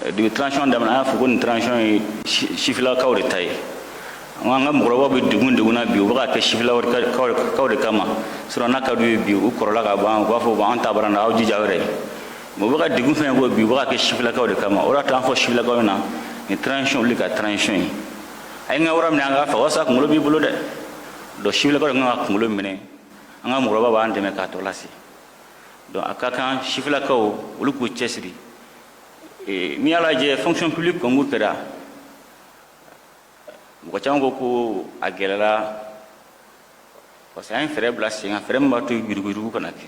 Depuis transition daminɛ, an y'a fɔ ko nin transition ye sifilakaw de ta ye. An ka mɔgɔkɔrɔbaw bɛ degun degun na bi, u bɛ ka kɛ sifilakaw de kama. Sinon n'a ka d'u ye bi, u kɔrɔla ka ban, u b'a fɔ an ta bara na, aw jija aw yɛrɛ ye. Mais u bɛ ka degun fɛn ko bi, u bɛ ka kɛ sifilakaw de kama. O de y'a to an fɔ sifilakaw ɲɛna, nin transition, olu de ka transition ye. A ye n ka wara minɛ, an k'a faga, walasa kunkolo b'i bolo dɛ. Donc sifilakaw de kan ka kunkolo minɛ, an ka mɔgɔkɔrɔba b'an dɛmɛ k'a tɔ lase. Donc a ka kan sifilakaw, olu k'u cɛsiri. N'i y'a lajɛ, fonction publique concours kɛra, mɔgɔ caman ko ko a gɛlɛyara, parce que an ye fɛɛrɛ bila sen kan, fɛɛrɛ min b'a to yuruguyurugu kana kɛ.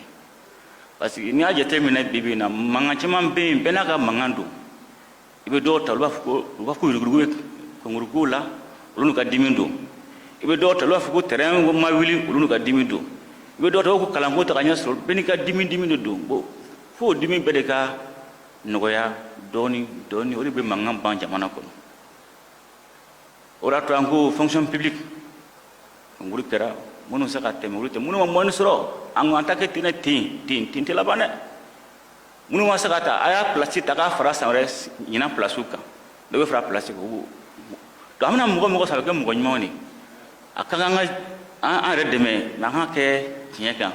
Parce que n'i y'a jateminɛ, bi bi in na, mankan caman bɛ yen, bɛɛ n'a ka mankan don. I bɛ dɔw ta, olu b'a fɔ ko, u b'a fɔ ko yuruguyurugu bɛ concours ko la, olu n'u ka dimi don. I bɛ dɔw ta, olu b'a fɔ ko terrain ma wuli, olu n'u ka dimi don. I bɛ dɔw ta, ko kalanko ta ka ɲɛ sɔrɔ, bɛɛ n'i ka dimi dimi de don. Bon, fo o dimi bɛɛ de ka nɔgɔya dɔɔni dɔɔni, o de bɛ mankan ban jamana kɔnɔ. O de y'a to an ko fonction publique concours kɛra, minnu se ka tɛmɛ, olu tɛ. Minnu ma moyenne sɔrɔ, an ko an ta kɛ ten dɛ, ten ten ten tɛ laban dɛ. Minnu ma se ka ta, a y'a place ta k'a fara san wɛrɛ ɲinan place kan, dɔ bɛ fara place kan. Donc an bɛna mɔgɔ mɔgɔ sɔrɔ, a bɛ kɛ mɔgɔ ɲumanw de. A ka kan an ka an yɛrɛ dɛmɛ, mais an ka kɛ tiɲɛ kan,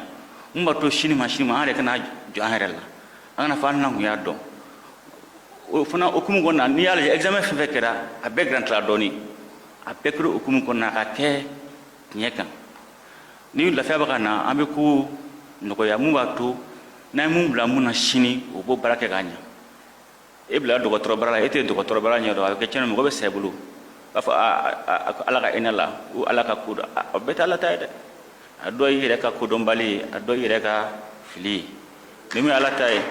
mun b'a to sini ma, sini ma, an yɛrɛ kana jɔ an yɛrɛ la, an kana fɔ hali n'an kun y'a dɔn. O fana hukumu kɔnɔna na, n'i y'a lajɛ, examen fɛn fɛn kɛra, a bɛɛ garantila dɔɔni, a bɛɛ kɛra hukumu kɔnɔna na, ka kɛ tiɲɛ kan. Ni lafiya bɛ ka na, an bɛ ko nɔgɔya, mun b'a to n'an ye mun bila mun na sini, o b'o baara kɛ k'a ɲɛ. E bila dɔgɔtɔrɔ baara la, e tɛ dɔgɔtɔrɔ baara ɲɛ dɔn, a bɛ kɛ tiɲɛni, mɔgɔ bɛ sa i bolo, u b'a fɔ Ala ka hinɛ la, ou Ala ka ko dɔn. A bɛɛ tɛ Ala ta ye dɛ. A dɔ y'i yɛrɛ ka kodɔnbali ye, a dɔ y'i yɛrɛ ka fili ye. Ni min ye Ala ta ye,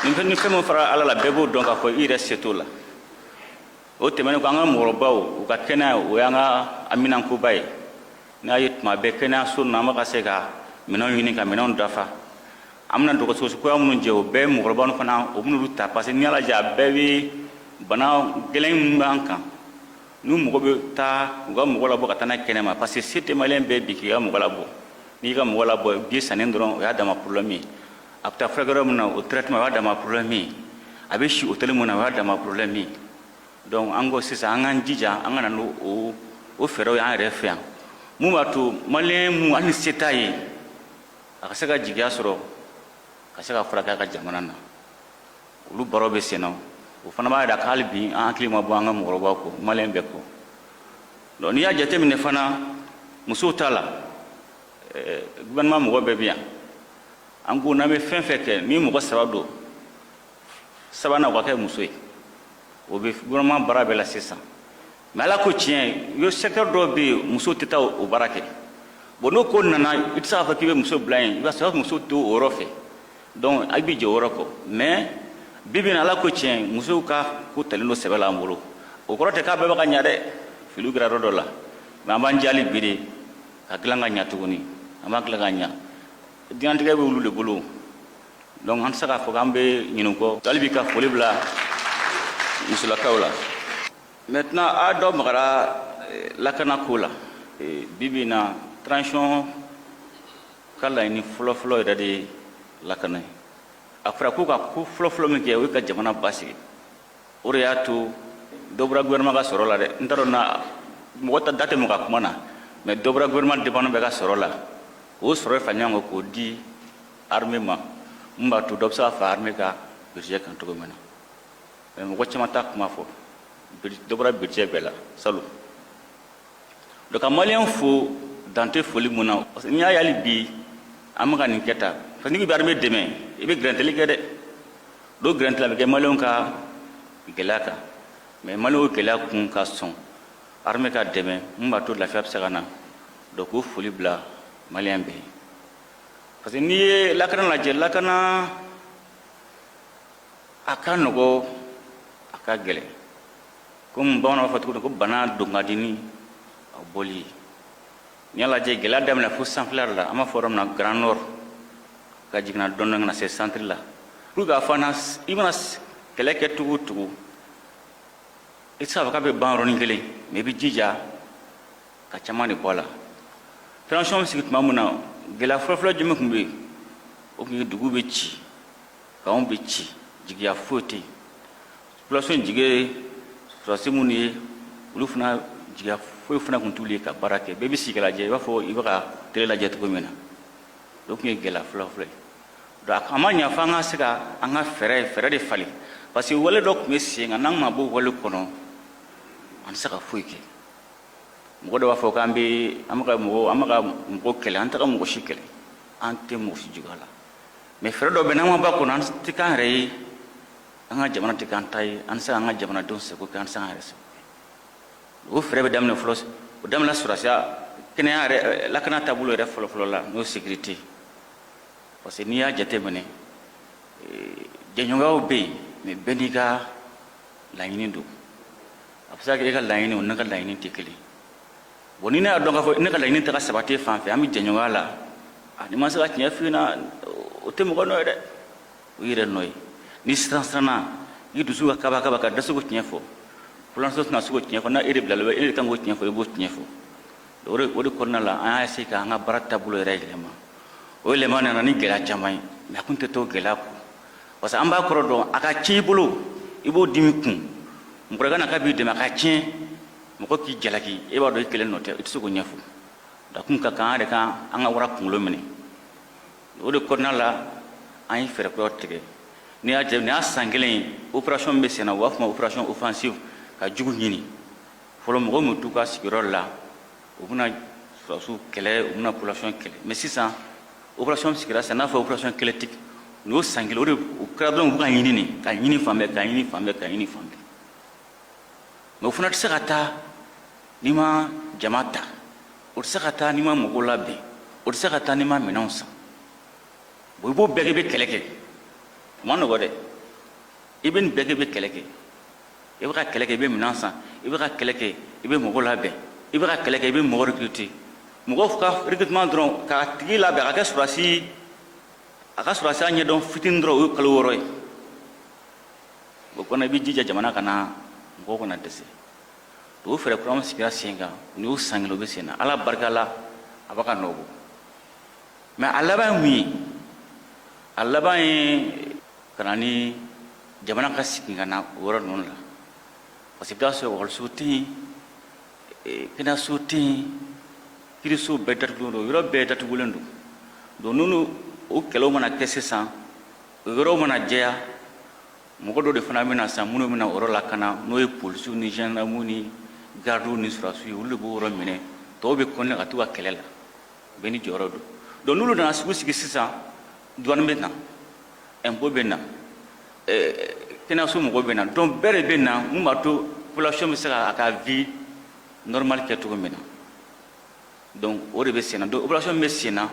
ni fɛn ni fɛn min fara Ala la, bɛɛ b'o dɔn k'a fɔ i yɛrɛ se t'o la. O tɛmɛnen kɔ, an ka mɔgɔkɔrɔbaw, u ka kɛnɛya, o y'an ka haminankoba ye. N'a ye tuma bɛɛ kɛnɛyaso ninnu, an bɛ ka se ka minɛnw ɲini ka minɛnw dafa. An bɛna dɔgɔtɔrɔso kura minnu jɛ, o bɛɛ mɔgɔkɔrɔba fana, o bɛn'olu ta, parce que n'i y'a lajɛ, a bɛɛ bɛ bana gɛlɛn minnu b'an kan, n'u mɔgɔ bɛ taa u ka mɔgɔ labɔ ka taa n'a ye kɛnɛma, parce que se tɛ maliyɛn bɛɛ bi k'i ka mɔgɔ labɔ. N'i ka mɔgɔ labɔ, bi sannen dɔrɔn, o y'a dama problème ye. A bɛ taa furakɛ yɔrɔ min na, o traitement, o y'a dama problème ye. A bɛ si hôtel min na, o y'a dama problème ye. Donc an ko sisan, an k'an jija, an ka na n'o o fɛɛrɛw ye an yɛrɛ fɛ yan, mun b'a to maliyɛn mun, hali ni se t'a ye, a ka se ka jigiya sɔrɔ ka se ka furakɛ a ka jamana na. Olu baaraw bɛ sen na. O fana b'a jira k'hali bi an hakili ma bɔ an ka mɔgɔkɔrɔbaw kɔ, maliyɛn bɛɛ kɔ. Donc n'i y'a jateminɛ fana, musow ta la, gouvernement mɔgɔ bɛɛ bɛ yan. An ko n'an bɛ fɛn fɛn kɛ, ni mɔgɔ saba don, sabanan o ka kɛ muso ye. O bɛ gouvernement baara bɛɛ la sisan. Mais Ala ko tiɲɛ yo, secteur dɔw bɛ yen, muso tɛ taa o baara kɛ. Bon, n'o ko nana, i tɛ se k'a fɔ k'i bɛ muso bila yen, i b'a sɔrɔ muso tɛ o yɔrɔ fɛ. Donc a b'i jɔ o yɔrɔ kɔ. Mais bi bi in na, Ala ko tiɲɛ, musow ka ko talen don sɛbɛ la an bolo. O kɔrɔ tɛ k'a bɛɛ bɛ ka ɲa dɛ, filiw kɛra yɔrɔ dɔ la. Mais an b'an jali bi de ka dilan ka ɲa tuguni, an b'a dilan ka ɲa. Diɲɛlatigɛ bɛ olu de bolo. Donc an tɛ se k'a fɔ k'an bɛ ɲinɛ u kɔ. Hali bi ka foli bila musolakaw la. Maintenant, a dɔ magara lakana ko la. Bi bi in na, transition ka laɲini fɔlɔfɔlɔ yɛrɛ de ye lakana ye. A fɔra ko ka ko fɔlɔfɔlɔ min kɛ, o ye ka jamana basigi. O de y'a to dɔ bɔra gouvernement ka sɔrɔ la dɛ. N t'a dɔn na mɔgɔ ta da tɛ mɔgɔ ka kuma na, mais dɔ bɔra gouvernement dépendant bɛɛ ka sɔrɔ la. O sɔrɔ fara ɲɔgɔn kan k'o di armée ma, mun b'a to dɔ bɛ se ka fara armée ka budget kan cogo min na. Mais mɔgɔ caman t'a kuma fɔ, dɔ bɔra budget bɛɛ la salon. Donc ka maliyɛn fo dan tɛ foli mun na, parce que n'i y'a ye hali bi an bɛ ka nin kɛ tan, parce que n'i bɛ armée dɛmɛ, i bɛ gɛrɛntɛli kɛ dɛ. Dɔw gɛrɛntɛli a bɛ kɛ maliyɛnw ka gɛlɛya kan, mais maliyɛnw gɛlɛya kun ka sɔn armée ka dɛmɛ, mun b'a to lafiya bɛ se ka na. Donc k'o foli bila maliyɛn bɛɛ ye, parce que n'i ye lakana lajɛ, lakana a ka nɔgɔ, a ka gɛlɛn. Komi bamananw b'a fɔ cogo min ko bana don ka di ni a bɔli ye. N'i y'a lajɛ, gɛlɛya daminɛ fo sanfɛla la, an b'a fɔ yɔrɔ min na Grand Nord, ka jiginna dɔɔnin dɔɔnin ka na se centre la, pour que a fana i mana kɛlɛ kɛ cogo o cogo, i tɛ se k'a fɔ k'a bɛ ban yɔrɔnin kelen, mais i bɛ jija ka caman de bɔ a la. Transition bɛ sigi tuma min na, gɛlɛya fɔlɔfɔlɔ jumɛn tun bɛ yen? O tun ye dugu bɛ ci, k'anw bɛ ci, Jigiya foyi tɛ yen. Population jigi ye sɔrɔdasi minnu ye, olu fana jigiya foyi fana tun t'olu ye ka baara kɛ. Bɛɛ bɛ sigi ka lajɛ i b'a fɔ i bɛ ka télé lajɛ cogo min na. O tun ye gɛlɛya fɔlɔ-fɔlɔ ye. Donc a ma ɲa fo an ka se ka an ka fɛɛrɛ de falen, parce que wale dɔ tun bɛ sen kan. N'an ma bɔ wale kɔnɔ, an tɛ se ka foyi kɛ. Mɔgɔ dɔ b'a fɔ k'an bɛ an bɛ ka mɔgɔ an bɛ ka mɔgɔ kɛlɛ. An tɛ ka mɔgɔ si kɛlɛ, an tɛ mɔgɔ si juguya la, mais fɛɛrɛ dɔ bɛ, n'an ma bɔ a kɔnɔ, an tɛ k'an yɛrɛ ye, an ka jamana tɛ k'an ta ye, an tɛ se k'an ka jamanadenw sago kɛ, an tɛ se k'an yɛrɛ sago kɛ. O fɛɛrɛ bɛ daminɛ fɔlɔ, o daminɛ sɔrɔdasiya kɛnɛya yɛrɛ, lakana taabolo yɛrɛ fɔlɔ-fɔlɔ la, n'o ye sécurité, parce que n'i y'a jateminɛ, jɛɲɔgɔnyaw bɛ yen, mais bɛɛ n'i ka laɲini don. A bɛ se ka kɛ e ka laɲini, o ne ka laɲini tɛ kelen. Bon, ni ne y'a dɔn k'a fɔ ne ka laɲini tɛ ka sabati fan fɛ, an bɛ jɛɲɔgɔnya la, a ni ma se ka tiɲɛ f'i ɲɛna, o tɛ mɔgɔ nɔ ye dɛ, o yɛrɛ nɔ ye. Ni siran siranna, i dusu ka kaba kaba ka dɛsɛ k'o tiɲɛ fɔ, population tɛna se k'o tiɲɛ fɔ. N'a e de bilalen bɛ, e de kan k'o tiɲɛ fɔ, i b'o tiɲɛ fɔ. O de kɔnɔna la, an y'a essayer k'an ka baara taabolo yɛrɛ yɛlɛma. O yɛlɛma nana ni gɛlɛya caman ye, mais a kun tɛ to gɛlɛya kɔ, parce que an b'a kɔrɔ dɔn. A ka tiɲɛ i bolo, i b'o dimi kun. Mɔgɔ wɛrɛ ka na k'a b'i dɛmɛ, a ka tiɲɛ, mɔgɔ k'i jalaki, e b'a dɔn i kelen nɔ tɛ, i tɛ se k'o ɲɛfɔ. Da kun ka kan an yɛrɛ kan an ka wara kunkolo minɛ. O de kɔnɔna la, an ye fɛɛrɛ kuraw tigɛ. N'i y'a jate, nin y'a san kelen ye, opération min bɛ sen na, u b'a fɔ ma opération offensive, ka jugu ɲini. Fɔlɔ, mɔgɔ min t'u ka sigiyɔrɔ la, u bɛna sɔrɔdasiw kɛlɛ, u bɛna population kɛlɛ. Mais sisan, opération sigira sisan, n'a fɔ opération Kɛlɛtigi, nin y'o san kelen. O de o kɛra dɔrɔn, u bɛ ka ɲini nin, ka ɲini fan bɛɛ, ka ɲini fan bɛɛ, ka ɲini fan bɛɛ. Mais o fana tɛ se ka taa n'i ma jama ta, o tɛ se ka taa n'i ma mɔgɔw labɛn, o tɛ se ka taa n'i ma minɛnw san. Bon, i b'o bɛɛ kɛ, i bɛ kɛlɛ kɛ, o ma nɔgɔ dɛ. I bɛ nin bɛɛ kɛ, i bɛ kɛlɛ kɛ, i bɛ ka kɛlɛ kɛ, i bɛ minɛn san, i bɛ ka kɛlɛ kɛ, i bɛ mɔgɔw labɛn, i bɛ ka kɛlɛ kɛ, i bɛ mɔgɔ recruter. Mɔgɔw ka recrutement dɔrɔn, k'a tigi labɛn a ka kɛ sɔrɔdasi, a ka sɔrɔdasiya ɲɛdɔn fitinin dɔrɔn, o ye kalo 6 ye. O kɔnɔ, i bɛ jija jamana kana, mɔgɔw kana dɛsɛ. O fɛɛrɛ kura min sigira sen kan, nin y'o san kelen, o bɛ sen na. Ala barika la, a bɛ ka nɔ bɔ. Mais a laban ye mun ye? A laban ye ka na ni jamana ka sigi ka na o yɔrɔ ninnu la, parce que i bɛ taa sɔrɔ ekɔliso tɛ yen, kɛnɛyaso tɛ yen, kiiriso bɛɛ datugulen don, yɔrɔ bɛɛ datugulen don. Donc n'olu o kɛlɛw mana kɛ sisan, o yɔrɔw mana jɛya, mɔgɔ dɔ de fana bɛna san minnu bɛna o yɔrɔ lakana, n'o ye polisiw ni gendarmew ni gardiw ni sɔrɔdasiw ye. Olu de b'o yɔrɔ minɛ, tɔw bɛ continuer ka t'u ka kɛlɛ la, bɛɛ ni jɔyɔrɔ don. Donc n'olu nana sugu sigi sisan, douane bɛ na, impôt bɛ na, kɛnɛyaso mɔgɔw bɛ na. Donc bɛɛ de bɛ na mun b'a to population bɛ se ka a ka vie normale kɛ cogo min na. Donc o de bɛ sen na. Donc opération min bɛ sen na,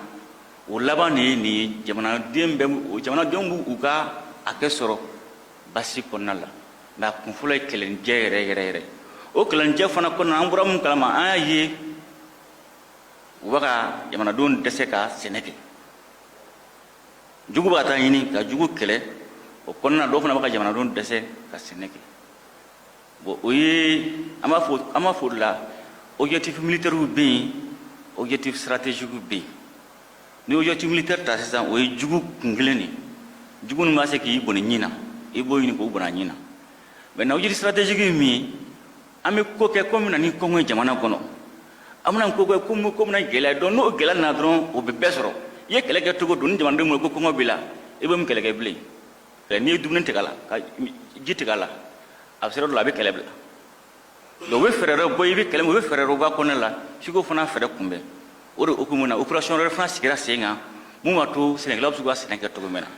o laban de ye nin ye. Jamanaden bɛɛ, jamanadenw b'u ka hakɛ sɔrɔ basi kɔnɔna la. Mais a kun fɔlɔ ye kɛlɛnijɛ yɛrɛ yɛrɛ yɛrɛ. O kɛlɛnijɛ fana kɔnɔna, an bɔra mun kalama, an y'a ye u bɛ ka jamanadenw dɛsɛ ka sɛnɛ kɛ. Jugu bɛ ka taa ɲini ka jugu kɛlɛ, o kɔnɔna, dɔw fana bɛ ka jamanadenw dɛsɛ ka sɛnɛ kɛ. Bon, o ye an b'a fɔ o de la, objectif militaire bɛ yen, objectif stratégique bɛ yen. Ni objectif militaire ta sisan, o ye jugu kun kelen de, jugu min b'a se k'i bɔnɛ ɲin na, i b'o ɲini k'o bɔnɛ a ɲin na. Maintenant, objectif stratégique ye min ye, an bɛ ko kɛ ko min na ni kɔngɔ ye jamana kɔnɔ, an bɛna ko kɛ ko bɛna gɛlɛya. Donc n'o gɛlɛya nana dɔrɔn, o bɛ bɛɛ sɔrɔ. I ye kɛlɛ kɛ cogo don ni jamanadenw bolo ko kɔngɔ b'i la, i bɛ mun kɛlɛ kɛ bilen? N'i ye dumuni tigɛ a la, ka ji tigɛ a la, a bɛ se yɔrɔ dɔ la, a bɛ kɛlɛ bila. Donc u bɛ fɛɛrɛ dɔ bɔ, i bɛ kɛlɛ min, u bɛ fɛɛrɛ dɔ bɔ a kɔnɔna la f'i k'o fana fɛɛrɛ kunbɛn. O de hukumu na, opération wɛrɛ fana sigira sen kan mun b'a to sɛnɛkɛlaw bɛ se k'u ka sɛnɛ kɛ cogo min na.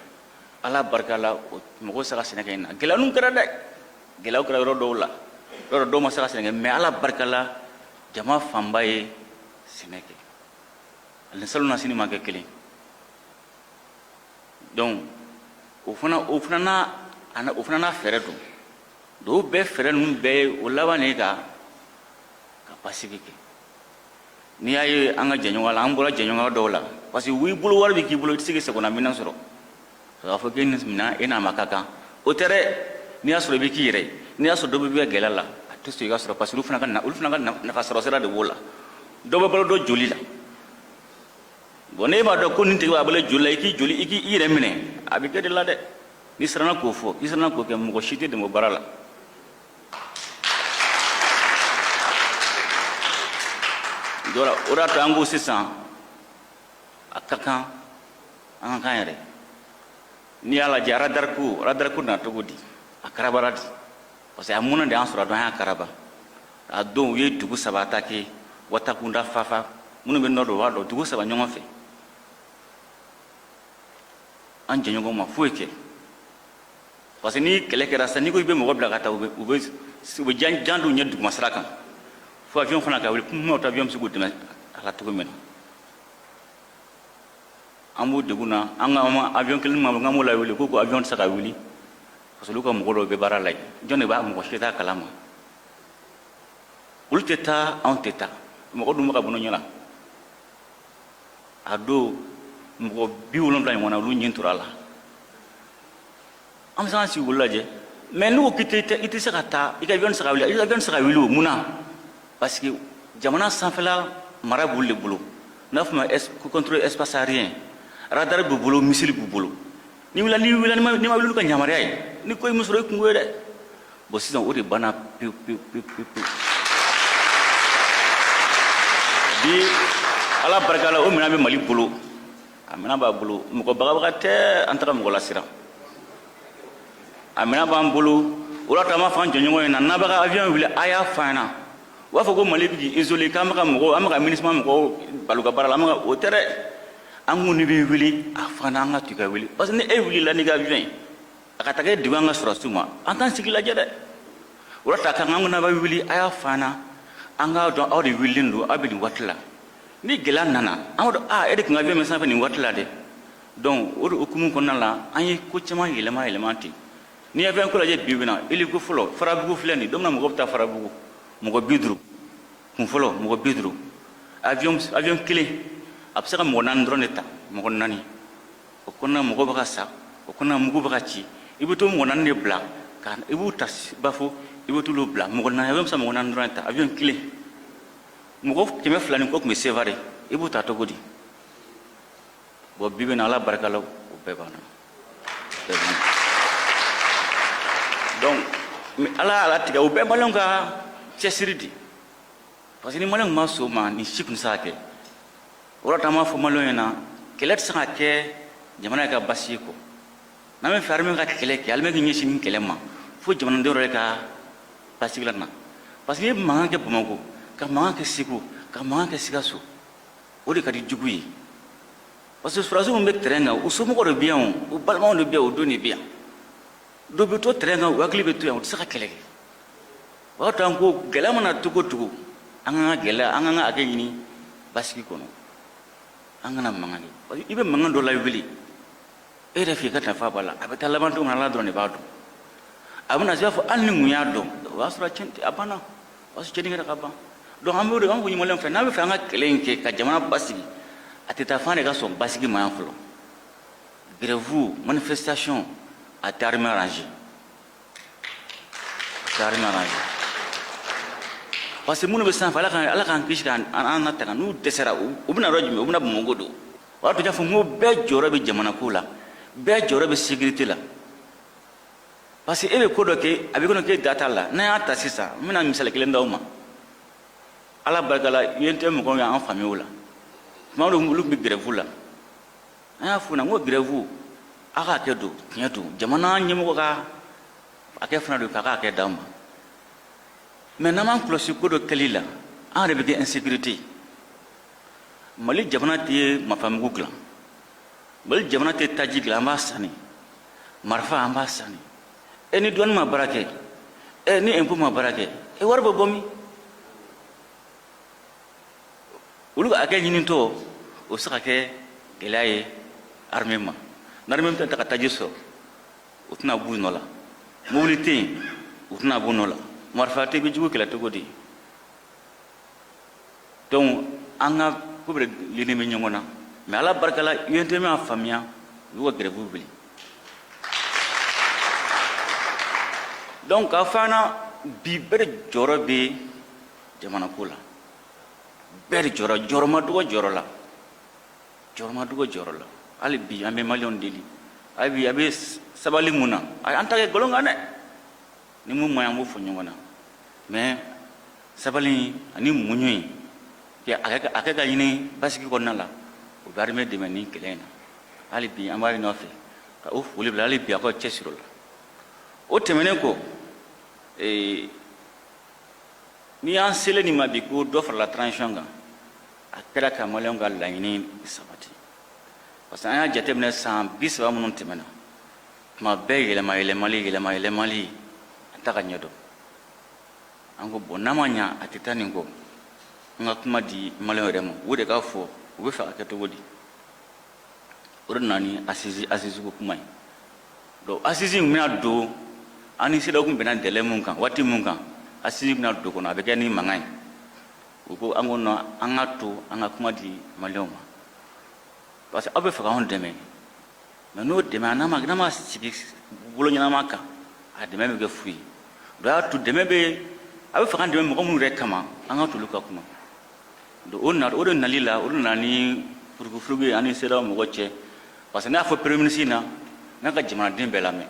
Ala barika la, mɔgɔw sera ka sɛnɛ kɛ nin na. Gɛlɛya ninnu kɛra dɛ, gɛlɛyaw kɛra yɔrɔ dɔw la, yɔrɔ dɔw ma se ka sɛnɛ kɛ, mais Ala barika la, jama fanba ye sɛnɛ kɛ. Ani salon na sini ma kɛ kelen. Donc o fana n'a fɛɛrɛ don. Donc o bɛɛ fɛɛrɛ ninnu bɛɛ ye, o laban de ye ka basigi kɛ. N'i y'a ye an ka jɛɲɔgɔn la, an bɔra jɛɲɔgɔnya dɔw la, parce que i bolo wari bɛ k'i bolo, i tɛ se k'i sagona minɛn sɔrɔ k'a fɔ k'e ni minɛn e n'a ma ka kan, o tɛ dɛ. N'i y'a sɔrɔ i bɛ k'i yɛrɛ ye, n'i y'a sɔrɔ dɔ bɛ gɛlɛya la, a tɛ sɔn i ka sɔrɔ, parce que olu fana ka nafa sɔrɔ sira de b'o la. Dɔ bɛ balo dɔ joli la. Bon, n'e b'a dɔn ko nin tigi b'a balo joli la, i k'i joli, i k'i yɛrɛ minɛ, a bɛ kɛ de la dɛ. N'i siranna k'o fɔ, i siranna k'o kɛ, mɔgɔ si t'i dɛmɛ o baara la. O de y'a to an ko sisan a ka kan an ka kan yɛrɛ. N'i y'a lajɛ radar ko, radar ko nana cogo di? A karabara di. Parce que a mɔnɛ de y'an sɔrɔ a don, an y'a karaba. A don u ye dugu saba attaquer, Watakunda, Fafa, minnu bɛ nord dɔn u b'a dɔn, dugu saba ɲɔgɔn fɛ. An jɛɲɔgɔn ma foyi kɛ. Parce que ni kɛlɛ kɛra sisan, n'i ko i bɛ mɔgɔ bila ka taa, u bɛ jan d'u ɲɛ duguma sira kan. Fo avion fana ka wuli, kuma tɛ avion bɛ se k'u dɛmɛ a la cogo min na. An b'o degun na, an ka avion kelen min b'an bolo, k'an b'o lawuli, ko avion tɛ se ka wuli parce que olu ka mɔgɔ dɔw bɛ baara la yen. Jɔn de b'a mɔgɔ si t'a kalama. Olu tɛ taa, anw tɛ taa. Mɔgɔ dun bɛ ka bɔ ɲɛ la. A don mɔgɔ 70 ɲɔgɔn na, olu ɲin tora a la. An bɛ se k'an sigi k'olu lajɛ. Mais n'u ko k'i tɛ, i tɛ se ka taa, i ka avion tɛ se ka wuli, i ka avion tɛ se ka wuli o, mun na? Parce que jamana sanfɛla mara b'olu de bolo. N'a fɔ ma contrôle espace aérien, radar b'u bolo, missile b'u bolo. N'i wulila, n'i wulila, n'i ma wuli n'u ka yamaruya ye, ni ko ye min sɔrɔ, i kungo ye dɛ. Bon, sisan o de banna pewu pewu pewu pewu pewu. Bi Ala barika la, o minɛn bɛ Mali bolo, a minɛn b'a bolo. Mɔgɔ bagabaga tɛ an taga mɔgɔ lasiran. A minɛn b'an bolo. O la to an b'a fɔ an jɔɲɔgɔn ɲɛna, n'a b'a ka avion wuli, a y'a fɔ an ɲɛna. U b'a fɔ ko Mali bɛ k'i isolé, k'an bɛ ka mɔgɔw, an bɛ ka MINUSMA mɔgɔw bali u ka baara la. An bɛ ka o tɛ dɛ. An ko n'i bɛ wuli, a fɔ an na, an ka to i ka wuli. Parce que ni e wulila n'i ka avion ye, a ka taa kɛ degun an ka sɔrɔdasiw ma, an t'an sigi lajɛ dɛ. O la ta kan an ko n'a bɛ wuli, a y'a fɔ an na, an k'a dɔn aw de wulilen don, aw bɛ nin waati la. Ni gɛlɛya nana, an b'a dɔn aa e de tun ka avion bɛ sanfɛ nin waati la dɛ. Donc o de hukumu kɔnɔna la, an ye ko caman yɛlɛma yɛlɛma ten. N'i ye avion ko lajɛ bi bi in na, hélico fɔlɔ, Farabugu filɛ nin, don min na mɔgɔ bɛ taa Farabugu, mɔgɔ 50, kun fɔlɔ mɔgɔ 50, avion kelen a bɛ se ka mɔgɔ naani dɔrɔn de ta, mɔgɔ naani. O kɔnɔna mɔgɔ bɛ ka sa, o kɔnɔna mugu bɛ ka ci, i bɛ to mɔgɔ naani de bila, ka i b'u ta Bafo, i bɛ t'olu bila mɔgɔ naani, avion bɛ se ka mɔgɔ naani dɔrɔn de ta, avion kelen. Mɔgɔ 200 ni kɔ tun bɛ Sevare, i b'u ta cogo di? Bon, bi bi in na, Ala barika la, o bɛɛ banna. Bɛɛ banna. Donc Ala y'a latigɛ, o bɛɛ maliyɛnw ka cɛsiri de. Parce que ni maliyɛnw ma sɔn o ma, nin si tun tɛ se ka kɛ. O de la an b'a fɔ maliyɛnw ɲɛna, kɛlɛ tɛ se ka kɛ jamana ka basigi kɔ. N'an bɛ fɛ armée ka kɛlɛ kɛ, armée k'i ɲɛsin nin kɛlɛ ma, fo jamanadenw yɛrɛ ka basigi la na. Parce que n'i ye mankan kɛ Bamakɔ, ka mankan kɛ Segu, ka mankan kɛ Sikaso, o de ka di jugu ye. Parce que sɔrɔdasiw minnu bɛ terrain kan, u somɔgɔw de bɛ yan, u balimaw de bɛ yan, u denw de bɛ yan. Dɔw bɛ to terrain kan, u hakili bɛ to yan, u tɛ se ka kɛlɛ kɛ. O b'a to an ko gɛlɛya mana cogo o cogo, an k'an ka gɛlɛya, an k'an ka hakɛ ɲini basigi kɔnɔ. An kana mankan kɛ. Parce que i bɛ mankan dɔ lawuli, e yɛrɛ fɛ i ka nafa b'a la, a bɛ taa laban cogo min na, Ala dɔrɔn de b'a dɔn. A bɛna se i b'a fɔ hali ni mun y'a dɔn, o b'a sɔrɔ a banna, o b'a sɔrɔ tiɲɛni kɛra ka ban. Donc an b'o de an b'o ɲini maliyɛnw fɛ, n'a bɛ fɛ an ka kɛlɛ in kɛ ka jamana basigi, a tɛ taa f'an de ka sɔn basigi ma yan fɔlɔ. Grève, manifestation, a tɛ armée arranger. A tɛ armée arranger. Parce que minnu bɛ sanfɛ, Ala k'an kisi k'an an tanga, n'u dɛsɛra, u bɛna yɔrɔ jumɛn? U bɛna Bamakɔ don. O b'a to n y'a fɔ n ko bɛɛ jɔyɔrɔ bɛ jamana ko la, bɛɛ jɔyɔrɔ bɛ sécurité la. Parce que e bɛ ko dɔ kɛ, a bɛ kɔnɔ k'e da t'a la. N'an y'a ta sisan, n bɛna misali kelen d'aw ma. Ala barika la, UNTM mɔgɔw y'an faamuya o la. Tuma dɔw olu tun bɛ grève la. An y'a f'u ɲɛna n ko grève, aw ka hakɛ don, tiɲɛ don, jamana ɲɛmɔgɔ ka hakɛ fana don k'a ka hakɛ d'an ma. Mais n'an m'an kɔlɔsi ko dɔ kɛli la, an yɛrɛ bɛ kɛ insécurité. Mali jamana tɛ marifamugu dilan, Mali jamana tɛ taji dilan, an b'a sanni, marifa an b'a sanni. E ni douane ma baara kɛ, e ni impôt ma baara kɛ, e wari bɛ bɔ min? Olu ka hakɛ ɲinitɔ, o bɛ se ka kɛ gɛlɛya ye armée ma. N'armée bɛ taa ka taji sɔrɔ, o tɛna b'u nɔ la. Mobili tɛ yen, u tɛna b'u nɔ la. Marifa tɛ, i bɛ jugu kɛlɛ cogo di? Donc an ka ko bɛɛ linnen bɛ ɲɔgɔn na. Mais Ala barika la, UNTM y'a faamuya, u y'u ka grève wuli. Donc k'a fɔ an na bi, bɛɛ de jɔyɔrɔ bɛ jamana ko la. Bɛɛ de jɔyɔrɔ, jɔyɔrɔ ma dɔgɔ jɔyɔrɔ la. Jɔyɔrɔ ma dɔgɔ jɔyɔrɔ la. Hali bi an bɛ maliyɛnw deli. Hali bi a bɛ sabali mun na, an ta kɛ nkalon kan dɛ. Ni mun man ɲi, an b'o fɔ ɲɔgɔn na, mais sabali ani muɲu in a kɛ ka ɲini basigi kɔnɔna la, o bɛ armée dɛmɛ nin kɛlɛ in na. Hali bi an b'a ɲini aw fɛ ka o foli bila. Hali bi a ka cɛsiri o la. O tɛmɛnen kɔ, n'i y'an selen nin ma bi ko dɔ farala transition kan, a kɛra ka maliyɛnw ka laɲini sabati, parce que an y'a jateminɛ san 30 minnu tɛmɛna, tuma bɛɛ yɛlɛma yɛlɛmali, yɛlɛma yɛlɛmali, an t'a ka ɲɛ dɔn. An ko bon, n'a ma ɲa a tɛ taa nin kɔ, an ka kuma di maliyɛnw yɛrɛ ma, u de k'a fɔ u bɛ fɛ ka kɛ cogo di. O de nana ni assise ko kuma ye. Donc assise in bɛna don, an ni CEDEAO kun bɛnna délai mun kan, waati mun kan assise bɛna don kɔnɔ, a bɛ kɛ ni mankan ye. U ko an ko non, an ka to an ka kuma di maliyɛnw ma, parce que aw bɛ fɛ k'anw dɛmɛ, mais n'o dɛmɛ n'a ma sigi bolo ɲɛnama kan, a dɛmɛ bɛ kɛ fu ye. Donc y'a to dɛmɛ bɛ, a bɛ fɛ k'an dɛmɛ mɔgɔ minnu yɛrɛ kama, an ka t'olu ka kuma. Donc o na o de nali la, o de nana ni furugufurugu ye an ni CEDEAO mɔgɔ cɛ, parce que ne y'a fɔ premier ministre na n'a ka jamanaden bɛɛ lamɛn.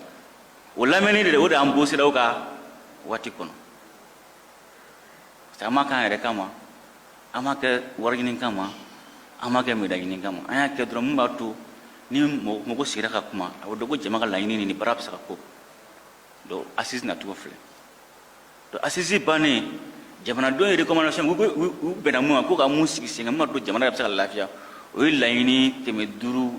O lamɛnni de, o de y'an bɔ CEDEAO ka waati kɔnɔ, parce que an m'a k'an yɛrɛ kama, an m'a kɛ wari ɲini kama, an m'a kɛ médaille ɲini kama. An y'a kɛ dɔrɔn mun b'a to ni mɔgɔ sigira ka kuma, a bɛ dɔn ko jama ka laɲini ni baara bɛ se ka ko. Donc assise nacogo filɛ. Donc assise bannen, jamanadenw ye recommandation, u bɛnna mun kan, ko ka mun sigi sen kan, mun b'a to jamana yɛrɛ bɛ se ka lafiya, o ye laɲini 517,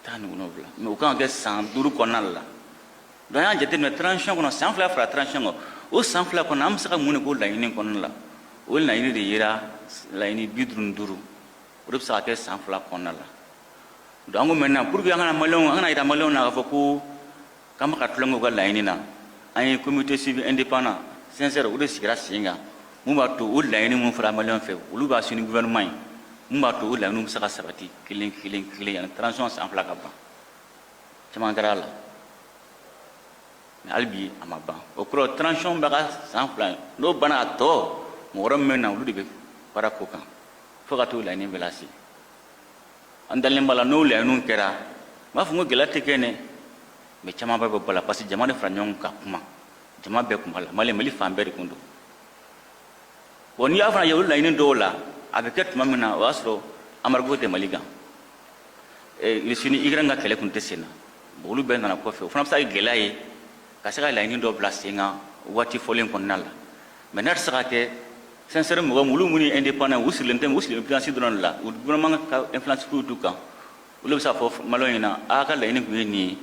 17, mais o kan ka kɛ san 5 kɔnɔna la. Donc an y'a jateminɛ transition kɔnɔ, san 2 fara transition kan, o san 2 kɔnɔ, an bɛ se ka mun de k'o laɲini kɔnɔna la? O laɲini de yera laɲini 55, o de bɛ se ka kɛ san 2 kɔnɔna la. Donc an ko maintenant, pour que an kana maliyɛnw, an kana yira maliyɛnw na k'a fɔ ko k'an bɛ ka tulonkɛ u ka laɲini na, an ye comité suivi indépendant sincère, o de sigira sen kan, mun b'a to o laɲini mun fɔra maliyɛnw fɛ, olu b'a suivi gouvernement ye, mun b'a to o laɲiniw bɛ se ka sabati kelen kelen kelen yanni transition san 2 ka ban. Caman kɛra a la, mais hali bi a ma ban. O kɔrɔ, transition bɛ ka san 2, n'o banna, a tɔ mɔgɔ wɛrɛ min bɛ na, olu de bɛ baara ko kan fo ka t'o laɲini bɛɛ lase. An dalen b'a la, n'o laɲiniw kɛra, n b'a fɔ ko gɛlɛya tɛ kɛ dɛ, mais caman bɛɛ bɛ bɔ la, parce que jama de fara ɲɔgɔn kan kuma, jama bɛɛ kun b'a la, Mali fan bɛɛ de kun don. Bon, n'i y'a fana ye olu laɲini dɔw la, a bɛ kɛ tuma min na, o y'a sɔrɔ embargo tɛ Mali kan, Russie ni Ukraine ka kɛlɛ kun tɛ sen na. Bon, olu bɛɛ nana kɔfɛ, o fana bɛ se ka kɛ gɛlɛya ye ka se ka laɲini dɔ bila sen kan waati fɔlen kɔnɔna la. Mais n'a tɛ se ka kɛ sincère, mɔgɔ olu minnu ye indépendant, u sirilen tɛ, u sirilen influence dɔrɔn de la, u gouvernement ka influence foyi t'u kan, olu bɛ se k'a fɔ maliyɛnw ɲɛna: a ka laɲini tun ye nin ye,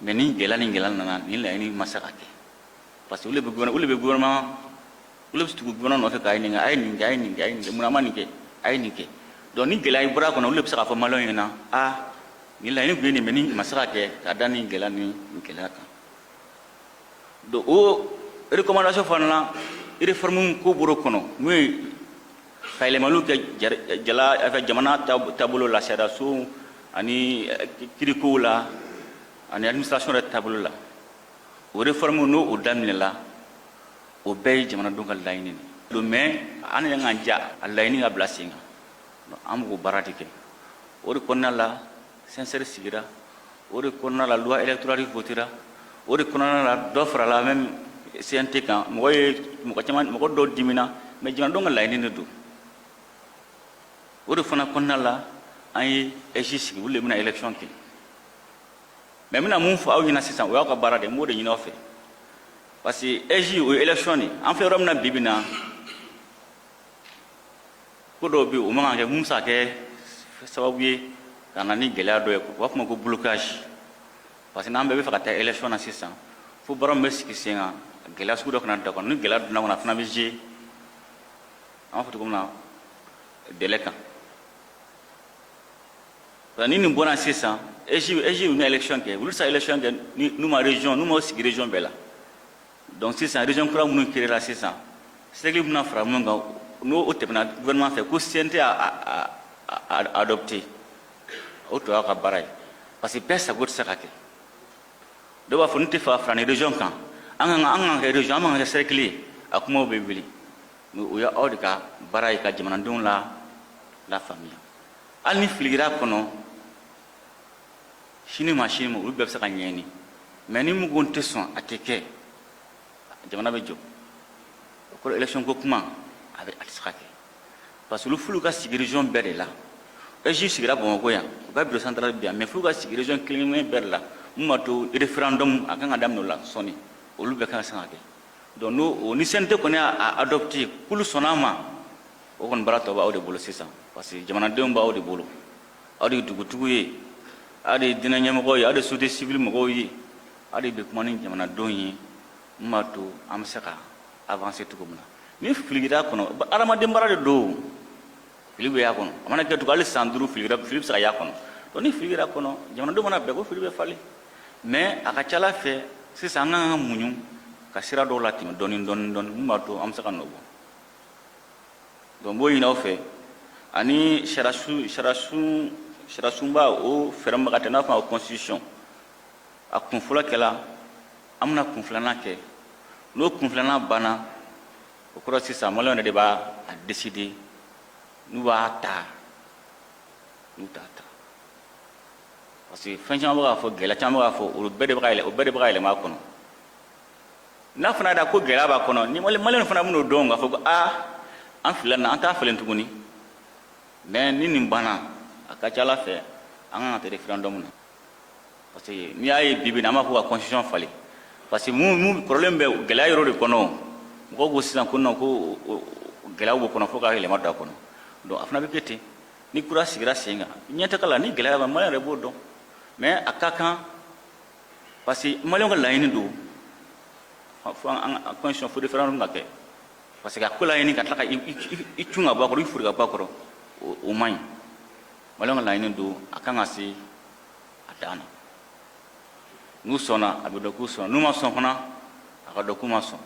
mais ni gɛlɛya ni gɛlɛya nana, nin laɲini ma se ka kɛ, parce que olu de bɛ gouvernement, olu bɛ tugu gouvernement nɔfɛ k'a ɲininka: a ye nin kɛ, a ye nin kɛ, a ye nin kɛ, mun ma nin kɛ, a ye nin kɛ. Donc ni gɛlɛya bɔra a kɔnɔ, olu de bɛ se k'a fɔ maliyɛnw ɲɛna: a nin laɲini tun ye nin, mais ni ma se ka kɛ ka da nin gɛlɛya ni nin gɛlɛya kan. Donc o recommandation fana la, réforme ko bɔr'o kɔnɔ, mun ye ka yɛlɛmaliw kɛ jala jamana taabolo la, sariyaso ani kirikow la ani administration yɛrɛ taabolo la. O réforme, n'o o daminɛla, o bɛɛ ye jamanadenw ka laɲini de don, mais an yɛrɛ k'an ja a laɲini ka bila sen kan, an b'o baara de kɛ. O de kɔnɔna la CINSERE sigira, o de kɔnɔna la loi électorale votera, o de kɔnɔna la dɔ farala même CNT kan. Mɔgɔ ye mɔgɔ caman, mɔgɔ dɔw dimina, mais jamanadenw ka laɲini de don. O de fana kɔnɔna la an ye AIGE sigi, olu de bɛna élection kɛ. Mais n bɛna mun fɔ aw ɲɛna sisan, o y'aw ka baara de ye, n b'o de ɲini aw fɛ, parce que AIGE, o ye élection de ye. An filɛ yɔrɔ min na bi bi in na, ko dɔw bɛ yen, o man kan kɛ, mun bɛ se ka kɛ sababu ye ka na ni gɛlɛya dɔ ye, u b'a fɔ ma ko blocage, parce que n'an bɛɛ bɛ fɛ ka taa élection na sisan, fo baara min bɛ sigi sen kan, gɛlɛya sugu dɔ kana don a kɔnɔ. Ni gɛlɛya donna kɔnɔ, a fana bɛ jouer, an b'a fɔ cogo min na, délai kan. Ni nin bɔra sisan, AIGE bɛna élection kɛ, olu tɛ se ka élection kɛ n'u ma région, n'u ma sigi région bɛɛ la. Donc sisan région kura minnu créé la sisan, cercle bɛna fara mun kan, n'o o tɛmɛna gouvernement fɛ ko CNT a adopté, o tɔ y'aw ka baara ye, parce que bɛɛ sago tɛ se ka kɛ. Dɔw b'a fɔ ne tɛ fɛ ka fara nin région kan, an kan kɛ région, an man kan kɛ cercle ye, a kumaw bɛ wuli. Mais o ye aw de ka baara ye ka jamanadenw la lafaamuya. Hali ni fili kɛra a kɔnɔ. Sini ma sini ma, olu bɛɛ bɛ se ka ɲɛɲini. Mais ni mun ko n tɛ sɔn, a tɛ kɛ, jamana bɛ jɔ. O kɔrɔ, élection ko kuma, a bɛ a tɛ se ka kɛ, parce que olu f'olu ka sigi région bɛɛ de la. AIGE sigira Bamakɔ yan, u ka bureau central bɛ yan, mais f'u ka sigi région kelen kelen bɛɛ de la. Mun b'a to référendum a kan ka daminɛ o la sɔɔni, olu bɛɛ kan ka se ka kɛ. Donc n'o o ni CNT kɔni y'a adopté k'olu sɔnna a ma, o kɔni baara tɔ b'aw de bolo sisan, parce que jamanadenw b'aw de bolo. Aw de ye dugutigiw ye, aw de ye diinɛ ɲɛmɔgɔw ye, aw de ye société civile mɔgɔw ye, aw de bɛ kuma ni jamanadenw ye mun b'a to an bɛ se ka avancer cogo min na. Ni fili yera a kɔnɔ, adamaden baara de don, fili bɛ y'a kɔnɔ. A mana kɛ cogo, hali san 5, fili fili bɛ se ka y'a kɔnɔ. Donc ni fili yera a kɔnɔ, jamanadenw mana bɛn ko fili bɛ falen. Mais a ka ca ala fɛ, sisan an kan ka muɲu ka sira dɔw latɛmɛ dɔɔni dɔɔni dɔɔni, mun b'a to an bɛ se ka nɔ bɔ. Donc n b'o ɲini aw fɛ. Ani sariyasunba, o fɛɛrɛ min bɛ ka ta, n'a fɔ a constitution, a kun fɔlɔ kɛla, an bɛna kun filanan kɛ. N'o kun filanan banna, o kɔrɔ sisan maliyɛnw yɛrɛ de b'a a décider n'u b'a ta, n'u t'a ta, parce que fɛn caman bɛ k'a fɔ, gɛlɛya caman bɛ k'a fɔ, olu bɛɛ de bɛ ka yɛlɛ, o bɛɛ de bɛ ka yɛlɛma a kɔnɔ. N'a fana y'a ko gɛlɛya b'a kɔnɔ, ni maliyɛnw fana bɛn'o dɔn k'a fɔ ko aa, an filila nin na, an t'a falen tuguni. Mais ni nin banna, a ka ca ala fɛ, an kan ka taa référendum na, parce que n'i y'a ye bi bi in na, an b'a fɔ ka constitution falen, parce que mun kɔrɔlen bɛ gɛlɛya yɔrɔ de kɔnɔ. Mɔgɔw ko sisan ko non, ko gɛlɛyaw b'o kɔnɔ, fo ka yɛlɛma don a kɔnɔ. Donc a fana bɛ kɛ ten. Ni kura sigira sen kan ɲɛtaga la, ni gɛlɛya b'a, maliyɛn yɛrɛ b'o dɔn. Mais a ka kan, parce que maliyɛnw ka laɲini don fo an constitution, fo référendum ka kɛ, parce que a ko laɲini ka tila ka i cun ka bɔ a kɔrɔ, i fori ka bɔ a kɔrɔ, o man ɲi. Maliyɛnw ka laɲini don, a kan ka se a dan na. N'u sɔnna, a bɛ dɔn k'u sɔnna. N'u ma sɔn fana, a ka dɔn k'u ma sɔn.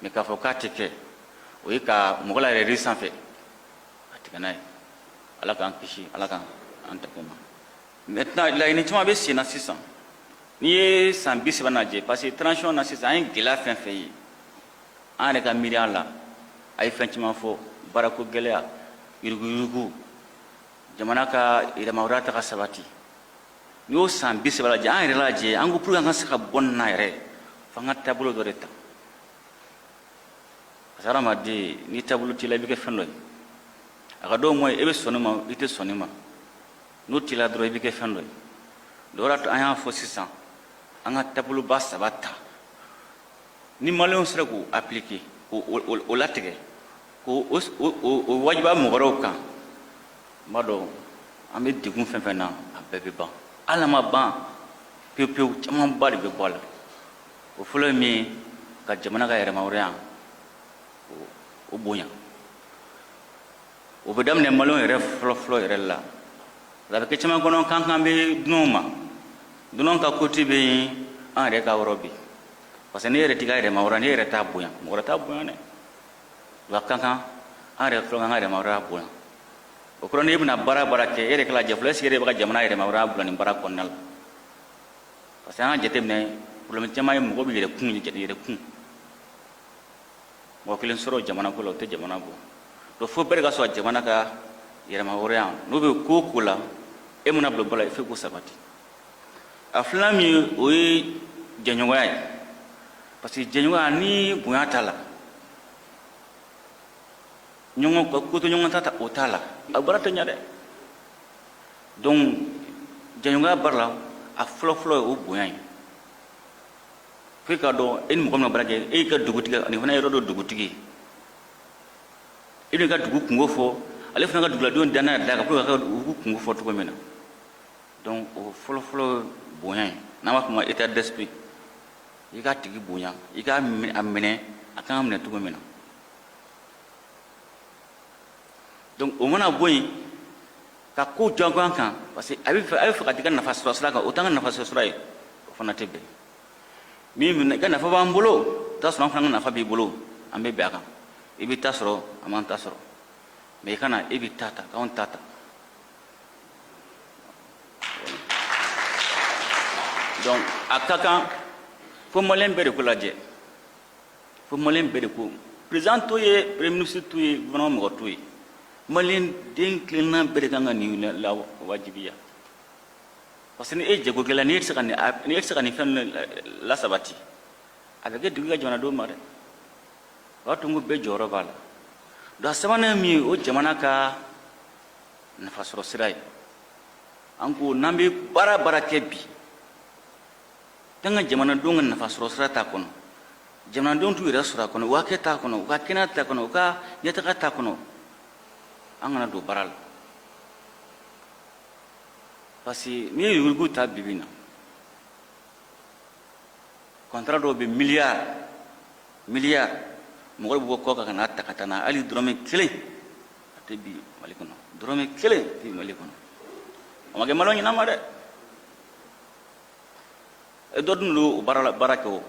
Mais k'a fɔ k'a tɛ kɛ, o ye ka mɔgɔ la yɛrɛ sanfɛ a tigɛ n'a ye. Ala k'an kisi, Ala k'an an tɛgɛ ma. Maintenant, laɲini caman bɛ sen na sisan. N'i ye san 30 lajɛ, parce que transition na sisan, an ye gɛlɛya fɛn fɛn ye, an yɛrɛ ka miiriya la, a ye fɛn caman fɔ: baarako gɛlɛya, yuruguyurugu, jamana ka yɛrɛmahɔrɔnya ta ka sabati. N'i y'o san 30 lajɛ, an yɛrɛ lajɛ, an ko pour que an ka se ka bɔ nin na yɛrɛ, f'an ka taabolo dɔ de ta, parce que hadamaden, ni taabolo t'i la, i bɛ kɛ fɛn dɔ ye. A ka dɔw ma, e bɛ sɔn nin ma, i tɛ sɔn nin ma. N'o t'i la dɔrɔn, i bɛ kɛ fɛn dɔ ye. Dɔ wɛrɛ, an y'a fɔ sisan, an ka taaboloba saba ta. Ni maliyɛnw sera k'o appliquer, k'o latigɛ, k'o o wajibiya mɔgɔ wɛrɛw kan, n b'a dɔn an bɛ degun fɛn fɛn na, a bɛɛ bɛ ban. Hali n'a ma ban pewu pewu, camanba de bɛ bɔ a la. O fɔlɔ ye min ye, ka jamana ka yɛrɛmahɔrɔnya o bonya. O bɛ daminɛ maliyɛnw yɛrɛ fɔlɔ fɔlɔ yɛrɛ la. A bɛ kɛ caman kɔnɔ k'an kan bɛ dunanw ma. Dunanw ka côté bɛ yen, an yɛrɛ ka yɔrɔ bɛ yen, parce que ne yɛrɛ t'i ka yɛrɛmahɔrɔnya, ne yɛrɛ t'a bonya, mɔgɔ wɛrɛ t'a bonya dɛ. Wa ka kan an yɛrɛ fɔlɔ k'an ka yɛrɛmahɔrɔnya bonya. O kɔrɔ, n'e bɛna baara baara kɛ, e yɛrɛ k'a lajɛ fɔlɔ, est ce que e yɛrɛ bɛ ka jamana yɛrɛmahɔrɔnya bila nin baara kɔnɔna la? Parce que an ka jateminɛ, problème caman ye, mɔgɔ bɛ yɛrɛ kun yɛrɛ kun, mɔgɔ kelen sɔrɔ jamana ko la, o tɛ jamana bɔ. Donc fo bɛɛ de ka sɔrɔ jamana ka yɛrɛmahɔrɔnya, n'o bɛ ko o ko la, e mana bila ba la, i fo k'o sabati. A filanan min ye, o ye jɛɲɔgɔnya ye, parce que jɛɲɔgɔnya ni bonya t'a la, ɲɔgɔn ka ko to ɲɔgɔn ta o t'a la, a baara tɛ ɲɛ dɛ. Donc jɛɲɔgɔnya baara la, a fɔlɔ fɔlɔ ye o bonya ye. Fo i k'a dɔn e ni mɔgɔ min bɛ baara kɛ, e y'i ka dugutigi, ani fana yɔrɔ dɔ dugutigi ye, e b'i ka dugu kungo fɔ, ale fana ka duguladenw danaya da kan pour que ka u kungo fɔ cogo min na. Donc o fɔlɔ fɔlɔ bonya ye, n'an b'a fɔ o ma état d'esprit. I k'a tigi bonya, i k'a a minɛ a kan ka minɛ cogo min na. Donc o mana bɔ yen, ka ko jagoya kan, parce que a bɛ fɛ ka t'i ka nafa sɔrɔ sira kan, o t'an ka nafa sɔrɔ sira ye, o fana tɛ bɛn. Min minɛ i ka nafa b'an bolo, i t'a sɔrɔ an fana ka nafa b'i bolo, an bɛ bɛn a kan. I b'i ta sɔrɔ, an b'an ta sɔrɔ. Mais i kana e b'i ta ta k'anw ta ta. Donc a ka kan fo maliyɛn bɛɛ de ko lajɛ, fo maliyɛn bɛɛ de ko, président t'o ye, premier ministre t'o ye, gouvernement mɔgɔ t'o ye, maliyɛn den kelenna bɛɛ de kan ka nin la wajibiya. Parce que ni e jagokɛla, ni e tɛ se ka nin, ni e tɛ se ka nin fɛn lasabati, a bɛ kɛ degun ka jamanadenw ma dɛ. O b'a to n ko bɛɛ jɔyɔrɔ b'a la. Donc a sabanan ye min ye, o jamana ka nafasɔrɔ sira ye. An ko n'an bɛ baara baara kɛ bi, tant que jamanadenw ka nafasɔrɔ sira t'a kɔnɔ, jamanadenw t'u yɛrɛ sɔrɔ a kɔnɔ, u hakɛ t'a kɔnɔ, u ka kɛnɛya t'a kɔnɔ, u ka ɲɛtaga t'a kɔnɔ, an kana don baara la. Parce que n'i ye yuruguyurugu ta bi bi in na, contrat dɔw bɛ miliyari miliyari, mɔgɔ bɛ bɔ kɔ kan ka n'a ta ka taa n'a, hali dɔrɔmɛ kelen a tɛ bin Mali kɔnɔ, dɔrɔmɛ kelen tɛ bin Mali kɔnɔ. A ma kɛ maliyɛnw ɲɛna ma dɛ. Dɔ dun don o baara la, baara kɛ o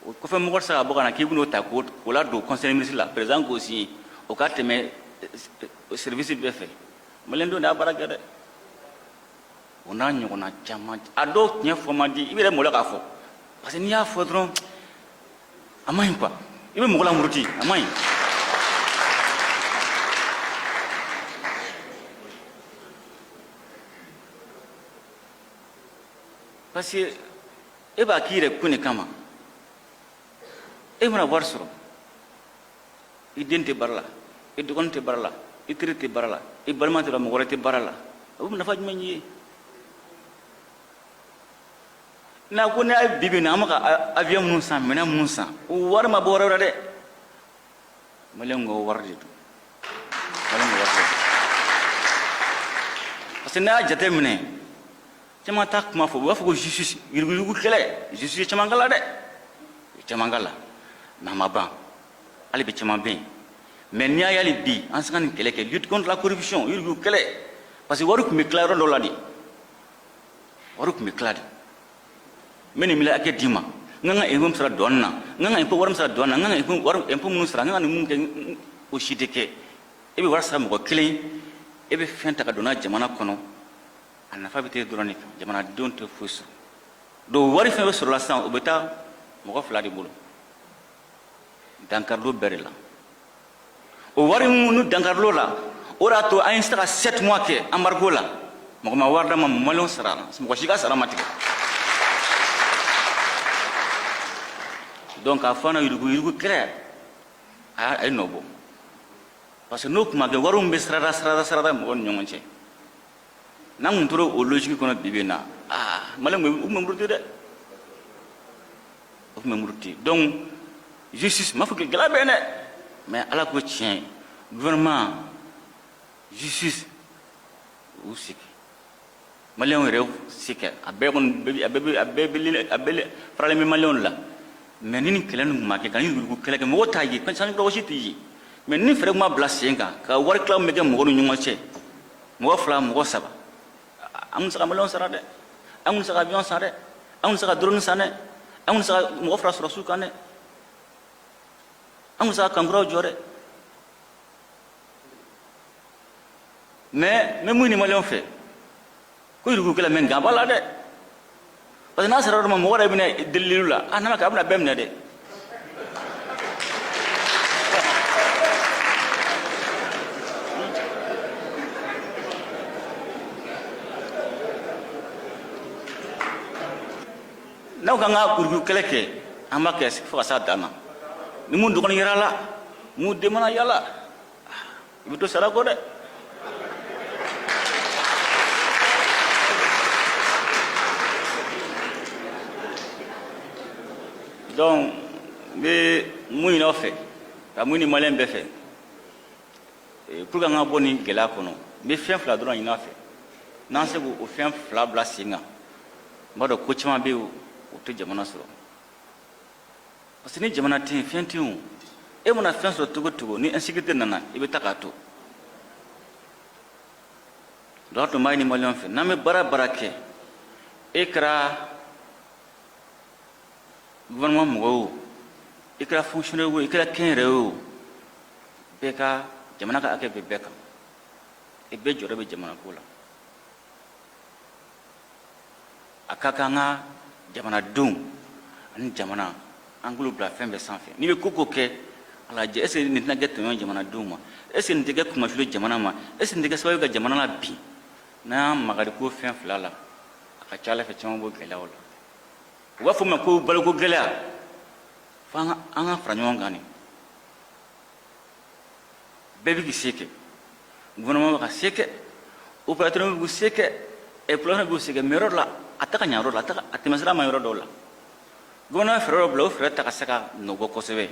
o kɔfɛ mɔgɔ tɛ se ka bɔ ka na k'i bɛn'o ta k'o ladon conseil des ministres la, président k'o signé, o ka tɛmɛ service bɛɛ fɛ. Maliyɛndenw de y'a baara kɛ dɛ. O n'a ɲɔgɔnna caman, a dɔw tiɲɛ fɔ man di, i bɛ yɛrɛ maloya k'a fɔ, parce que n'i y'a fɔ dɔrɔn a man ɲi quoi, i bɛ mɔgɔ lamuruti, a man ɲi. Parce que e b'a k'i yɛrɛ kun de kama. E mana wari sɔrɔ, i den tɛ baara la, i dɔgɔnin tɛ baara la, i teri tɛ baara la, i balima tɛ la, mɔgɔ wɛrɛ tɛ baara la, o bɛ nafa jumɛn ye? N'a ko ne y'a bi bi in na, an bɛ ka avion minnu san, minɛn minnu san, o wari ma bɔ yɔrɔ wɛrɛ dɛ, maliyɛnw ka wari de don, maliyɛnw ka wari de don. Parce que n'a y'a jateminɛ, caman t'a kuma fɔ, u b'a fɔ ko justice, yuruguyurugu kɛlɛ, justice caman k'a la dɛ, caman k'a la, mais a ma ban, hali bi caman bɛ yen. Mais n'i y'a ye hali bi an se ka nin kɛlɛ kɛ, lutte contre la corruption, yuruguyurugu kɛlɛ, parce que wari tun bɛ tila yɔrɔ dɔ la de, wari tun bɛ tila de. N bɛ nin miliyari hakɛ d'i ma, n kan ka impôt min sara douane na, n kan ka impôt wari min sara douane na, n kan ka impôt wari impôt minnu sara, n kan ka nin mun kɛ, o si tɛ kɛ. E bɛ wari sara mɔgɔ kelen, e bɛ fɛn ta ka don n'a jamana kɔnɔ, a nafa bɛ taa dɔrɔn de kan, jamanadenw tɛ foyi sɔrɔ. Donc wari fɛn bɛ sɔrɔla sisan, o bɛ taa mɔgɔ fila de bolo, dankaril'o bɛɛ de la. O wari minnu dankaril'o la, o de y'a to an ye se ka 7 mois kɛ embargo la, mɔgɔ ma wari d'a ma, maliyɛnw sara la, mɔgɔ si ka sara ma tigɛ. Donc k'a fɔ an na yurugu yurugu kɛlɛ, a ye nɔ bɔ, parce que n'o tun ma kɛ, wari min bɛ sarada sarada sarada mɔgɔw ni ɲɔgɔn cɛ, n'an tun tora o logique kɔnɔ bi bi in na, aa, maliyɛnw u tun bɛ muruti dɛ, o tun bɛ muruti. Donc justice, m'a fɔ que gɛlɛya bɛ yen dɛ, mais ala ko tiɲɛ, gouvernement, justice, u sigi, maliyɛnw yɛrɛ se kɛ, a bɛɛ kɔni, a bɛɛ a bɛɛ bɛ a bɛɛ faralen bɛ maliyɛnw la. Mais ni nin kɛlɛ ninnu tun ma kɛ, ka nin yurugu kɛlɛ kɛ, mɔgɔw t'a ye, sanjukɔrɔ t'i ye. Mais ni fɛɛrɛ tun ma bila sen kan ka wari tila min bɛ kɛ mɔgɔw ni ɲɔgɔn cɛ, mɔgɔ fila, mɔgɔ saba, an tun se ka maliyɛnw sara dɛ, an tun se ka avion san dɛ, an tun se ka drone san dɛ, an tun se ka mɔgɔ fara sɔrɔsiw kan dɛ, an tun se ka camp kuraw jɔ dɛ. Mais n bɛ mun ɲini maliyɛnw fɛ? Ko yurugu kɛlɛ, mais nka b'a la dɛ, parce que n'a sera yɔrɔ ma, mɔgɔ yɛrɛ bɛna deliliw la, a n'a ma kɛ, a bɛna bɛɛ minɛ dɛ. N'aw kan ka yurugu kɛlɛ kɛ, an b'a kɛ fo ka s'a dan na. Ni mun dɔgɔnin yɛrɛ la, mun den mana yala, i bɛ to sara kɔ dɛ. Donc n bɛ mun ɲini aw fɛ, ka mun ɲini maliyɛn bɛɛ fɛ, pour que an ka bɔ nin gɛlɛya kɔnɔ, n bɛ fɛn fila dɔrɔn ɲini aw fɛ. N'an se k'o fɛn fila bila sen kan, n b'a dɔn ko caman bɛ yen, o tɛ jamana sɔrɔ. Parce que ni jamana tɛ yen, fɛn tɛ yen o. E mana fɛn sɔrɔ cogo o cogo, ni insécurité nana, i bɛ taa k'a to. Donc tun b'a ɲini maliyɛnw fɛ, n'an bɛ baara baara kɛ, e kɛra gouvernement mɔgɔ ye o, i kɛra fonctionnaire o, i kɛra kɛnyɛrɛye o, bɛɛ ka jamana ka hakɛ bɛ bɛɛ kan, i bɛɛ jɔyɔrɔ bɛ jamana ko la. A ka kan an ka jamanadenw ani jamana, an k'olu bila fɛn bɛɛ sanfɛ. N'i bɛ ko ko kɛ, a lajɛ, est ce que nin tɛna kɛ tɔɲɔ ye jamanadenw ma? Est ce que nin tɛ kɛ kunmasuli jamana ma? Est ce que nin tɛ kɛ sababu ye ka jamana la bin? N'an y'an makari ko fɛn fila la, a A ka ca ala fɛ, caman b'o gɛlɛyaw la. U b'a fɔ ma ko baloko gɛlɛya. Fo an ka fara ɲɔgɔn kan de. Bɛɛ bɛ k'i se kɛ, gouvernement bɛ ka se kɛ, opérateur bɛ k'u se kɛ, population bɛ k'u se kɛ, mais yɔrɔ dɔ la a tɛ ka ɲa, yɔrɔ dɔ la a tɛmɛsira ma. Yɔrɔ dɔw la, gouvernement fɛɛrɛ dɔ bila, o fɛɛrɛ ta ka se ka nɔ bɔ kosɛbɛ.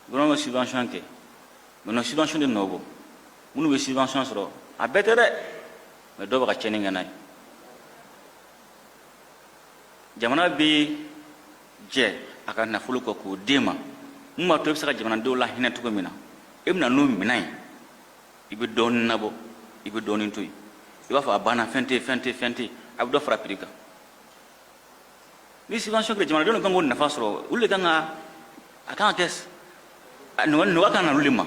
Gouvernement bɛ subvention kɛ, mais subvention de nɔ bɔ. Minnu bɛ subvention sɔrɔ, a bɛɛ tɛ dɛ, mais dɔw bɛ ka tiɲɛni kɛ n'a ye. Jamana bɛ jɛ a ka nafolo kɔ k'o d'e ma, mun b'a to e bɛ se ka jamanadenw lahinɛ cogo min na. E bɛna n'o minɛn ye, i bɛ dɔɔnin nabɔ, i bɛ dɔɔnin to yen. I b'a fɔ a banna, fɛn tɛ yen, fɛn tɛ yen, fɛn tɛ yen. A bɛ dɔ fara prix kan. Ni subvention kɛra, jamanadenw de kan k'o nafa sɔrɔ, olu de kan ka a kan ka kɛ nɔgɔya kan na olu de ma.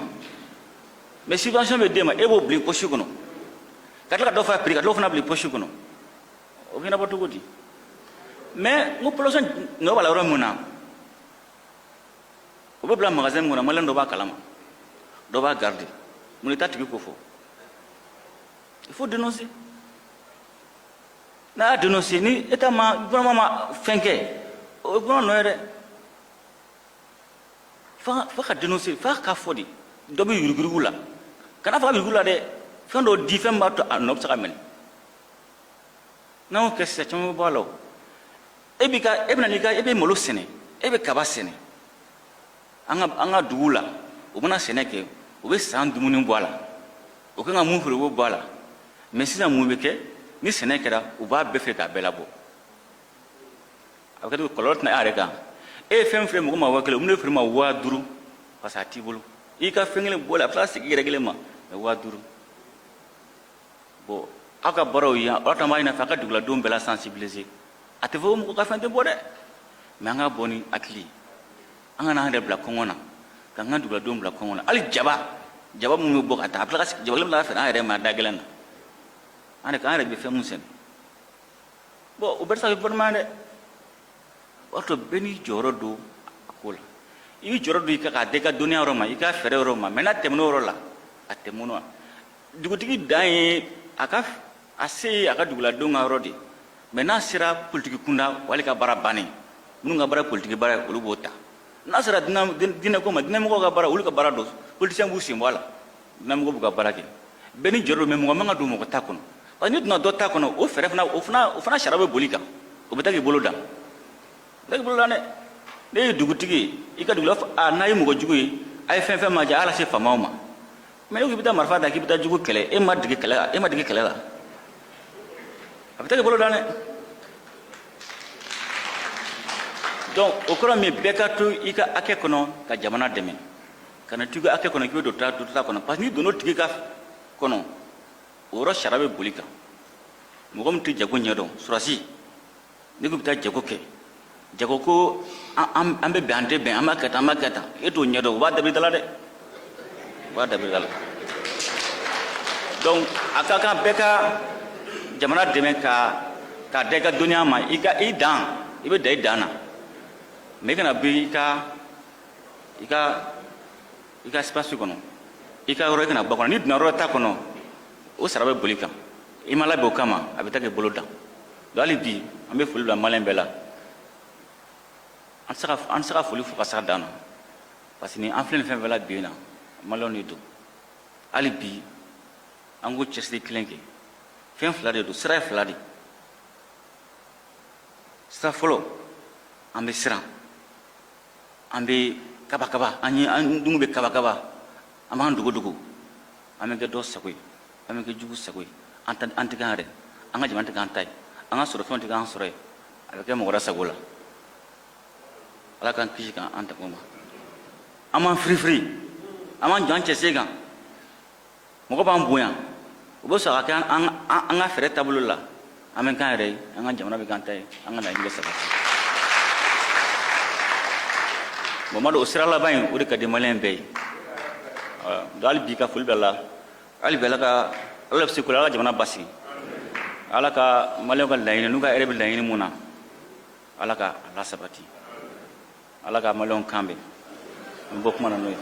Mais subvention bɛ d'e ma, e b'o bila i poche kɔnɔ, ka tila ka dɔ fara prix kan, dɔw fana bila i poche kɔnɔ, o bɛ ɲɛnabɔ cogo di? Mais n ko population nɔ b'a la yɔrɔ min na, o bɛ bila magasin min kɔnɔ, maliyɛn dɔ b'a kalama, dɔ b'a garder. Mun de t'a tigi ko fɔ? Il faut dénoncer. N'a y'a dénoncer, ni état ma, gouvernement ma fɛn kɛ, o ye gouvernement nɔ ye dɛ. F'a ka dénoncer, f'a ka fɔ de dɔ bɛ yuruguyurugu la. Kana fɔ a bɛ yurugu la dɛ, fɛn dɔ di, fɛn min b'a to a nɔ bɛ se ka minɛ. N'an y'o kɛ sisan, caman bɛ bɔ a la. O e b'i ka, e bɛna n'i ka, e bɛ malo sɛnɛ, e bɛ kaba sɛnɛ. An ka dugu la, u bɛna sɛnɛ kɛ, u bɛ san dumuni bɔ a la, o kan ka mun feere, u b'o bɔ a la. Mais sisan, mun bɛ kɛ ni sɛnɛ kɛra? U b'a bɛɛ feere k'a bɛɛ labɔ. A bɛ kɛ cogo? Kɔlɔlɔ tɛna e yɛrɛ kan. E ye fɛn feere mɔgɔ ma 5000, u bɛna feere ma 5000, parce que a t'i bolo. I ka fɛn kelen bɔ la, a bɛ tila ka segin i yɛrɛ kelen ma, mais 5000. Bon, aw ka baaraw ye, aw tun b'a ɲini a fɛ a ka duguladenw bɛɛ la sensibiliser. A tɛ fɔ ko mɔgɔ ka fɛn tɛ bɔ dɛ, mais an ka bɔ ni hakili ye. An kana an yɛrɛ bila kɔngɔ na, k'an ka duguladenw bila kɔngɔ na. Hali jaba minnu bɛ bɔ ka taa, a bɛ tila ka jaba kelen bɛ feere an yɛrɛ ma da gɛlɛn na. An yɛrɛ bɛ fɛn mun sɛnɛ, bon, o bɛɛ tɛ se ka kɛ gouvernement dɛ. O b'a to bɛɛ n'i jɔyɔrɔ don a ko la. I b'i jɔyɔrɔ don i ka k'a da i ka dɔnniya yɔrɔ ma, i ka fɛɛrɛ yɔrɔ ma. Mais n'a tɛmɛn'o yɔrɔ la, a tɛmɛn'o la. Dugutigi dan ye a ka a se ye a ka duguladenw ka yɔrɔ de. Mais n'a sera politiki kunda, o ale ka baara bannen. Minnu ka baara ye politiki baara ye, olu b'o ta. N'a sera diinɛ ko ma, diinɛmɔgɔw ka baara, olu ka baara don. Politicien b'u sen bɔ a la, diinɛmɔgɔw b'u ka baara kɛ. Bɛɛ ni jɔyɔrɔ don, mais mɔgɔ man ka don mɔgɔ ta kɔnɔ, parce que n'i donna dɔ ta kɔnɔ, o fɛɛrɛ fana, o fana sariya bɛ boli kan, o bɛ taa k'i bolo dan, o bɛ taa k'i bolo dan dɛ. Ne ye dugutigi ye, i ka dugu la, a n'a ye mɔgɔ jugu ye, a ye fɛn fɛn ma diya, a y'a lase faamaw ma. Mais e ko k'i bɛ taa marifa ta, k'i bɛ taa jugu kɛlɛ, e ma dege kɛlɛ la, e ma dege kɛlɛ la, a bɛ taa k'i bolo dan dɛ. Donc o kɔrɔ min, bɛɛ ka to i ka hakɛ kɔnɔ ka jamana dɛmɛ. Kana to i ka hakɛ kɔnɔ k'i bɛ don ta dɔ ta kɔnɔ, parce que n'i donna o tigi ka kɔnɔ, o yɔrɔ sariya bɛ boli kan. Mɔgɔ min tɛ jago ɲɛdɔn, surasi, n'i ko bɛ taa jago kɛ, jago ko an bɛ bɛn, an tɛ bɛn, an b'a kɛ tan, an b'a kɛ tan, e t'o ɲɛdɔn, u b'a dabiri da la dɛ, u b'a dabiri da la. Donc a ka kan bɛɛ ka jamana dɛmɛ ka da i ka dɔnniya ma, i ka i dan, i bɛ dan i dan na. Mais i kana bɔ i ka espace kɔnɔ, i ka yɔrɔ, i kana bɔ a kɔnɔ. N'i donna yɔrɔ ta kɔnɔ, o sara bɛ boli kan. I ma labɛn o kama, a bɛ taa k'i bolo dan. Donc hali bi, an bɛ foli bila maliyɛn bɛɛ la. An tɛ se ka foli fo ka s'a dan na, parce que ni an filɛ nin fɛn fɛn la bi in na, maliyɛnw de don. Hali bi, an k'o cɛsiri kelen kɛ. Fɛn fila de don, sira ye fila de. Sira fɔlɔ, an bɛ siran, an bɛ kabakaba, an ye an dun bɛ kabakaba, an b'an dogo dogo, an bɛ kɛ dɔ sago ye, an bɛ kɛ jugu sago ye. An ta, an tɛ k'an yɛrɛ, an ka jamana tɛ k'an ta ye, an ka sɔrɔ fɛnw tɛ k'an sɔrɔ ye, a bɛ kɛ mɔgɔ wɛrɛ sago la. Ala k'an kisi k'an tanga o ma. An b'an firifiri, an b'an jɔ an cɛsiri kan, mɔgɔ b'an bonya, u bɛ sɔn ka kɛ an ka fɛɛrɛ taabolo la. An bɛ k'an yɛrɛ ye, an ka jamana bɛ k'an ta ye, an ka laɲini bɛ sabati. Bon, ma dɔn, o sira laban in, o de ka di maliyɛn bɛɛ ye. Donc hali bi, ka foli bila la. Hali bi, Ala ka, Ala bɛ se ko la, Ala ka jamana basigi. Ala ka maliyɛnw ka laɲini, n'u ka hɛrɛ bɛ laɲini mun na, Ala ka a lasabati. Ala ka maliyɛnw kan bɛn. An bɛ bɔ kuma na n'o ye.